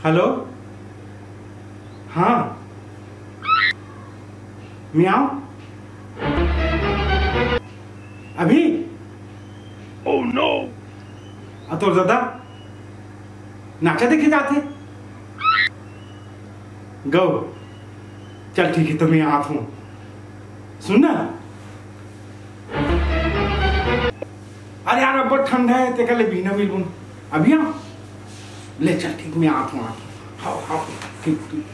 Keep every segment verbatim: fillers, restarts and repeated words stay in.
Hello. हाँ, म्याव। अभी? Oh no! अ तोर ददा नाचा देखे जाथे। गौ, चल ठीक हे, त मैं आत हूँ। सुन ना, अरे यार, अब्बड़ ठंडा हे, तेकर ले बिहना मिलबो ना। अभी आ। ले चल, ठीक, मैं आत हूँ, आत हूँ। हाँ, हाँ, ठीक, ठीक।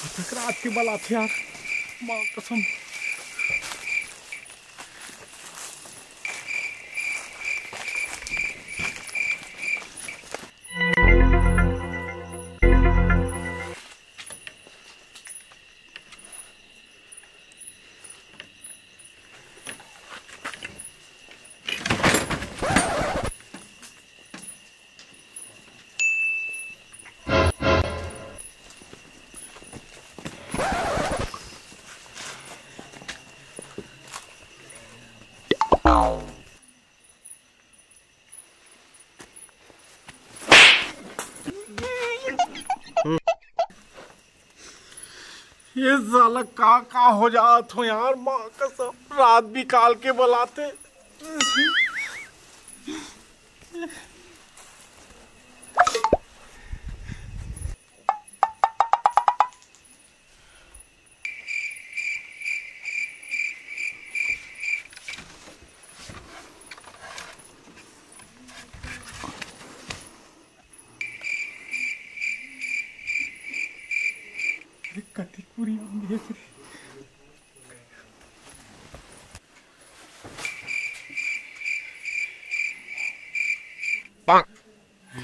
अतेक रात के बलाथे यार, माँ कसम। ये साला का का हो जात हो यार, माँ कसम, रात बिकाल के बलाथे। अरे कतिक पूरी आम देख रे।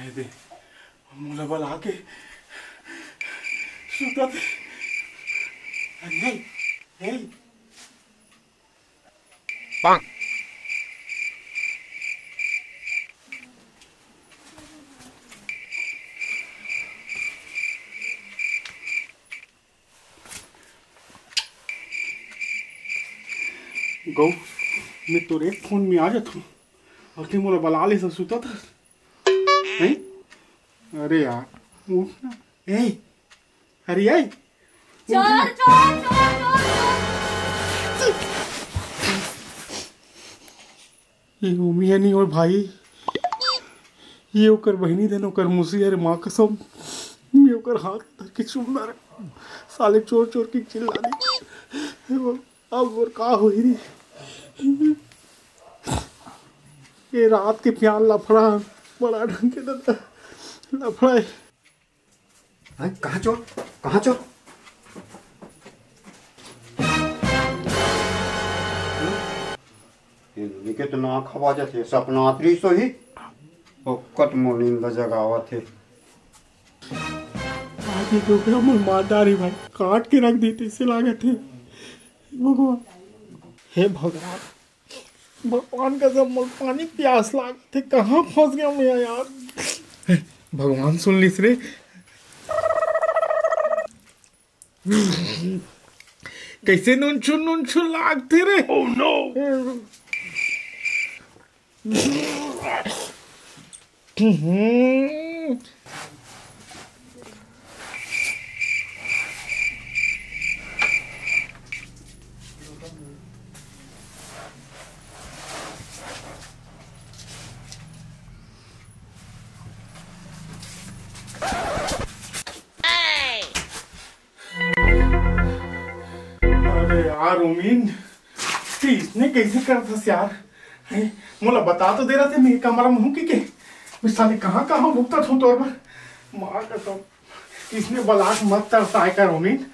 ए दे, मोला बला के सुतत हे। नहीं, नहीं। गौ, मैं तोर एक फोन में आ जात हूँ। अउ ते मोला बला ले सुतत हस। हैं? अरे यार, उठ ना। ए, अरे ए। चोर, चोर, चोर, चोर, चोर। ये उमिया नहीं हो भाई, ये ओकर बहिनी देन, ओकर मुसी, अरे माँ कसम, मैं ओकर हाथ धर के चुमना रे। साले चोर चोर के चिल्ला दी। अब और का होही रे? ये रात के प्यान लफड़ा, बड़ा ढंग के ददा लफड़ा है। हैं? कहाँ चोर? कहाँ चोर? ये नोनी के तो नाक हवा जाथे, सपना आत रहिस होही। ओकत मोर नींद ल जगावत हे। आज ये डोकरा मोर मार डारी भाई, काट के रख दी तइसे लागत हे। भगवान, हे भगवान, भगवान कसम मोर पानी प्यास लागत हे, कहाँ फंस गया मैं यार। भगवान सुन लिस रे। कइसे नुनछुन नुनछुन लागथे रे। Oh no! अरे यार उमिन, ते इसने कइसे करत हस यार? हैं? मोला बता तो दे रहा थे, मैं कमरा में हूँ कि के? मैं साले कहाँ कहाँ भुगतत हूँ तोर बर। माँ कसम, इसने बलाक मत तरसाए कर उमिन,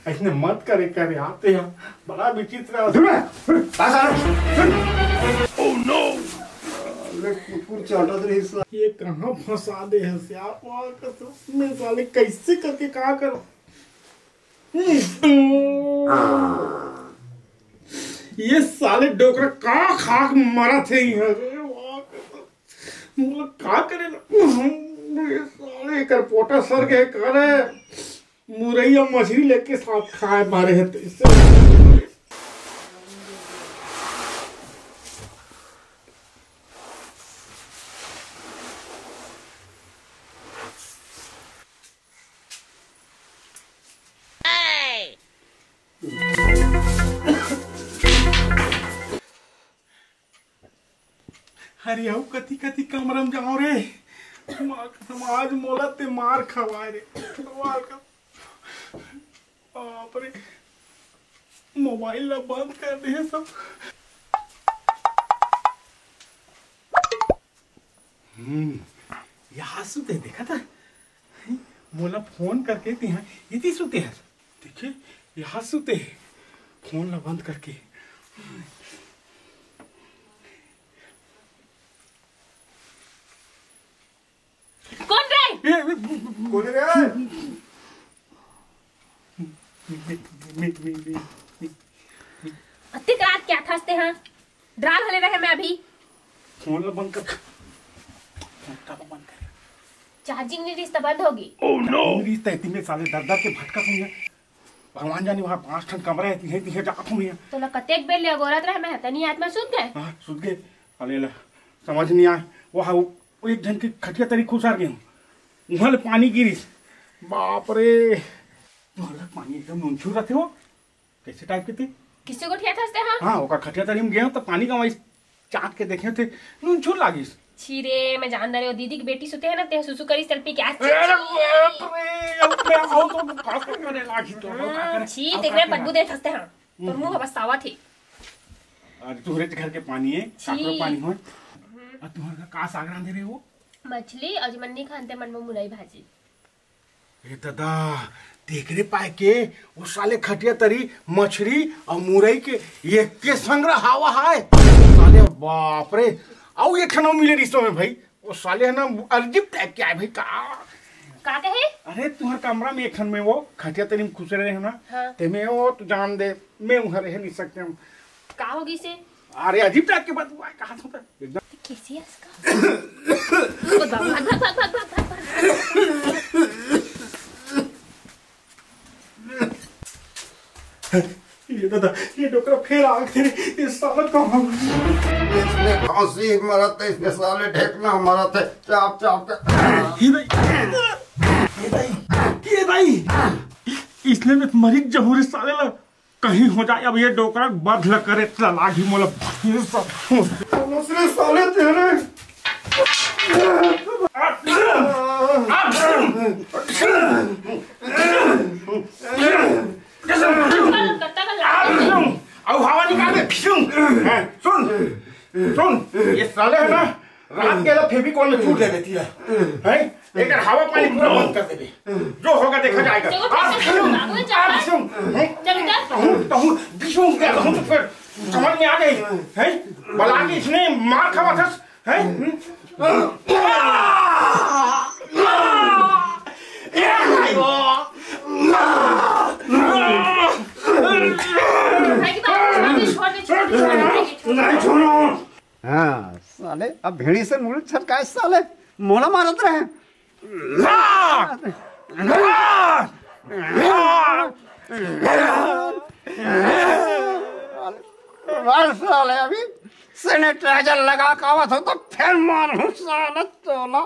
इसने मत करे कर यार ते यार, बड़ा विचित्र है। दूर रह, दूर, आ साले, दूर। Oh no! साले कुकुर चाटत रहिस। ये कहाँ फंसा दे हस यार, माँ कसम, मैं साले कइसे करके का करूँ? ये साले डोकरा का खाक मरत हे इहाँ रे? वाह, मोला का करे ला? ये साले एकर पोटा सर के करे। मुरई अउ मछरी लेके साथ खाए बारे हे तइसे। अरे अउ कति कति कमरा म जाओं रे। माँ कसम, आज मोला ते मार खवाए रे। सवाल का, बाप रे, मोबाइल ला बंद कर दे सब। हम्म, यहाँ सुते देखा था। मोला फोन करके तिहा इति सुते हर। देखे, यहाँ सुते हे, फोन ला बंद करके। कौन रे? ए, ए, कोन रे? अतिक रात के आथस ते हा? डरा घले रहे मैं अभी। फोन ला बंद कर। फोन का बंद कर। चार्जिंग नहीं रिस त बंद होगी। Oh no! रिस त इतने साले दर दर के भटका सुन। भगवान जाने वहाँ पांच ठन कमरा हे, तिहे तिहे जात हूँ मैं। तोला कतेक बेर ले अगोरत रहे मैं, तनी आत्मा सुत गए। हाँ, सुत गए। अले ला, समझ नहीं आए। वहाँ वो, वो एक झन के खटिया तरी खुसर गए हूँ। वहाँ ले पानी गिरिस। बाप रे। तुम्हारा पानी एकदम नुनछू रहते हो। कैसे टाइप के थे? किसी को ठिया था हाँ? हाँ, ओकर खटिया तरी में गए हूँ तो पानी का वही चाट के देखे थे, नुनछू लागिस। छी रे, मैं जान डरे, वो दीदी की बेटी सुते है ना, ते सुसु करी तलपी के आज। अरे बाप रे, अब मैं आऊँ तो का करे लागी तो, का करे? छी, अब तेरे का में करे? बदबू दे थसते हाँ। तो मुंह बस सावा थी। अरे तुम्हारे घर के पानी है, छी। काकरो पानी हो। अब तुम्हारे घर का साग रांधे रहे हो? मछली और मन नहीं खानते मन में मुरई भाजी। ए दादा, तेकरे पाए के वो साले खटिया तरी मछरी और मुरई के एक के संग्रह हवा है। साले बाप रे, अउ एक ठन मिले रिश्तों में भाई, वो साले है ना अजीब टाइप के आए भाई का। का कहे? अरे तुम्हार कमरा में एक ठन में वो खटिया तरी में खुश रहे ना, हाँ। ते में वो तू जान दे, मैं वहाँ रह नहीं सकते हम। का होगी से? अरे अजीब टाइप के बात हुआ है, कहा था एकदम। कैसी है इसका? भाग, भाग, भाग। ये दादा, ये डोकरा फिर आ गए। ये साला कहाँ? इसने खांसी मरत है, इसने साले ढेकना मरत है, चाप चाप के। ये दाई, ये दाई, ये दाई, इसने में मरिक जहूरी साले ला। कहीं हो जाए, अब ये डोकरा बध ल करे, चला ही मोला। ये सब। साले तेरे। अब हवा निकाल दे। सुन, सुन, ये साले है ना, रात के ला फेविकॉल में छूट देबे तिला। हैं? एकर हवा पानी पूरा बंद कर देबे। जो होगा देखा जाएगा। चलो, आप चलो, सुन, चलो, आप सुन, हैं? चलो, चलो। तहूँ, तहूँ, दिसूं क्या, तहूँ तो फिर समझ में आ गई, हैं? बला के इसने मार खावा था, हैं? भाई की बात छोड़ दे, छोड़ दे, छोड़ दे, छोड़ दे। नहीं छोड़ो। हाँ, साले, अब भेड़ी से मुड़ी छटकाए, साले, मोला मारत रहे। मार साले, अभी सैनिटाइजर लगा के आवत हो तो फिर मारहूँ साले तोला।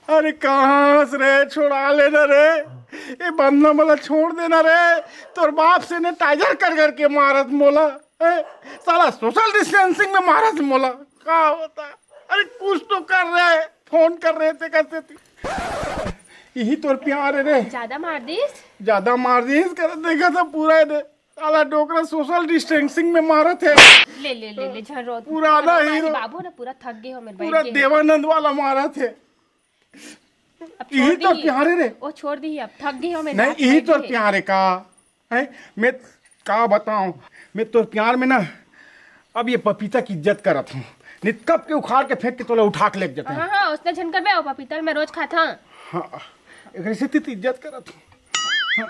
अरे कहाँ से रे, छोड़ा लेना रे, ये बंदा मला छोड़ देना रे, तोर बाप सैनिटाइजर कर करके मारत मोला। ए, साला सोशल डिस्टेंसिंग में मारत मोला। का होता? अरे कुछ तो कर रहे, फोन कर रहे थे, कैसे थी? यही तोर प्यार है रे। ज्यादा मार दिस? ज्यादा मार दिस, कर देखा था पूरा है रे। साला डोकरा सोशल डिस्टेंसिंग में मारत है। ले, ले, ले, ले, झन रो। पुराना हीरो। बाबू ना पूरा थक गए हो मेरे भाई पूरा के। देवानंद वाला मारत है। अब छोड़ यही तो दी। प्यार है रे। वो छोड़ दी, अब थक गई हो मैं, नहीं, रात यही भर तो के। प्यार है का? है? मैं का बताऊं, मैं तो प्यार में ना अब ये पपीता की इज्जत करत हूँ। नहीं कब के उखाड़ के फेंक के तोला उठा के लेके जाते हैं। हाँ, हाँ, उसने झन करबे, वो पपीता मैं रोज खाता हूँ। हाँ, एकरे से ती इज्जत करत हूँ। हाँ।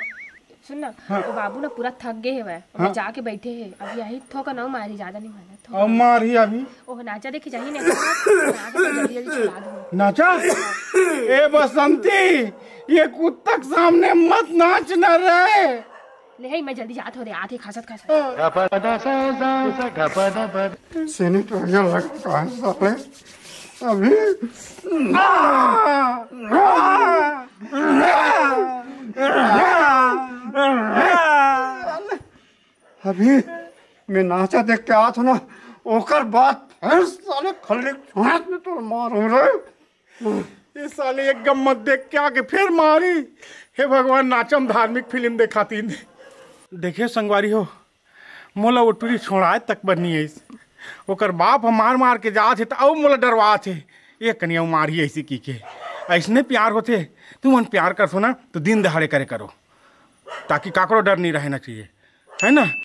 सुन ना, हाँ। वो बाबू ना पूरा थक गए हवय, हाँ। जाके बैठे हे। अभी यही थोकन अउ मारही, ज्यादा नहीं मारना, थोकन। अब मारही अभी। ओह, नाचा देखे जाही नहीं, नाचा तो जल्दी जल्दी छुड़ा दो। नाचा? ए बसंती, ये कुत्ता के सामने मत नाच ना रे। ले, हे, मैं जल्दी जात हो रे, आते खासत खासत। सैनिटाइजर लगा कहाँ साले? अभी अभी मैं नाचा देख के आत हूँ ना, ओकर बाद फिर साले खल्ली के छांट में तोर मारूं रे। ये साले एक गम्मत देख के आके फिर मारी। हे भगवान, नाचम धार्मिक फिल्म देखातीन। देखे संगवारी हो, मोला वो टूरी छोड़ाए तक बर नहीं आइस। ओकर बाप ह मार मार के जात हे, त अउ मोला डरवात हे। ये कनिया मारही ऐसी की के। ऐसने प्यार होथे, तुमन प्यार करथो ना, तो दिन दहाड़े करे करो, ताकि काकरो डर नहीं रहना चाहिए, है ना?